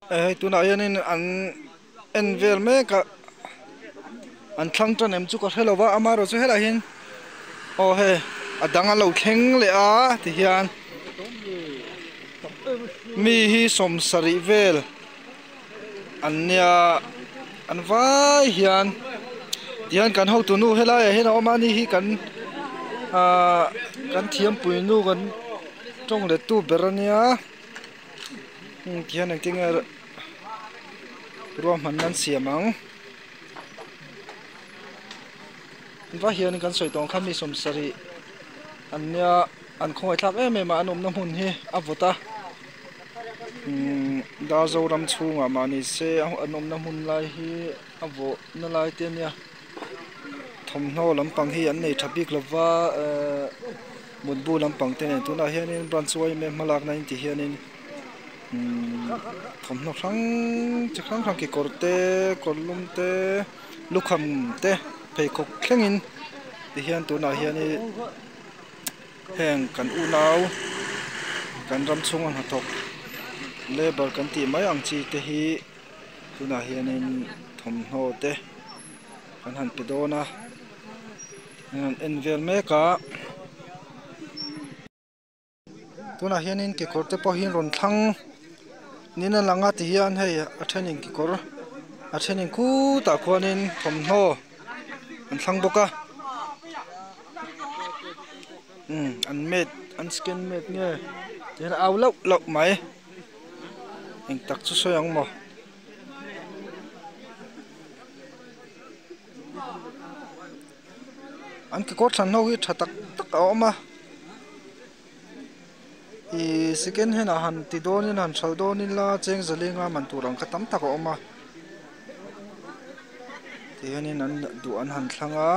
Hei tunah hianin an en vel mek a an thlang tan em chu ka hre lo va amaherawh chu helaiah hian aw hei a dang a lo thleng leh a tihian mi hi sawmsarih vel an nia an vai hian tihian kan hotu nu helaiah hian a awm a ani hi kan ahh kan thiampui nu kan tawng lettu ber a nia. Tihian engtin nge ruahmanna an siam ang va hianin kan sawi tawh ang kha mi sawmsarih an nia an khawngaih thlak em em a an awmna hmun hi a vawt a umm Darzoram chhungah mahni se an awmna hmun lai hi a vawh na lai te ania thawmhnaw lampang hi an nei tha bik lova ehh. Mutbu lampang te nen tunah hianin branch yma hmalakna in ti hianin umm thawmhnaw hrang chi hrang hrang kekawr te kawr lum te lukham te pheikhawk thlengin ti hian tunah hianin heng kan unau kan ram chhunga hnathawk labour kan tih mai ang chi te hi tunah hianin thawmhnaw te kan han pe dawn a. An en vel mek a tunah hianin kekawr te pawh hi an rawn thlang niin a lang a tihian hei a thenin kekawr a thenin khutah khuanin thawmhnaw an thlang bawk a umm an mat an scan mat nge tihian a au lauh lauh mai eng tak chu sawi ang maw. An kekawr thlan ho hi tha tak tak a awm a ihh second hand ah han ti dawn in han hralh dawn ila cheng zalenga man tur ang kha tam tak a awm a tihianin an duh an han thlang a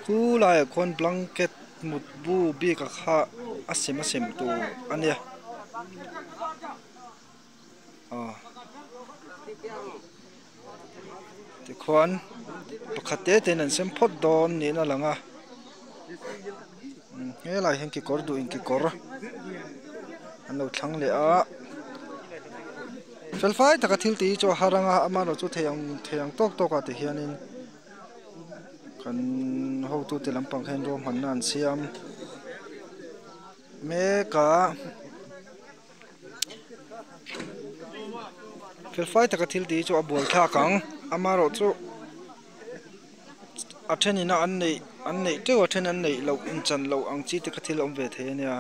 khulaiah khuan blanket mutbu bik a kha a sem a sem tur a nia. Tikhuan pakhat te te in an sem phawt dawn niin a lang a helaiah hian kekawr duh in kekawr an lo thlang leh a fel fai taka thil tih hi chu a har ang a amaherawh chu thei ang thei ang tawk tawk ah ti hianin kan hotute lampang hian ruahmanna an siam mek a. Felfai taka thil tih hi chu a buai thlak ang amaherawh chu a thenin a an neih an neih teuh a then an neih loh inchan loh ang chi te kha thil a awm ve thei a nia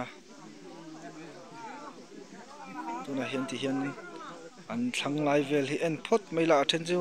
tunah hian ti hian an thlang lai vel hi en phawt mai la a then chu.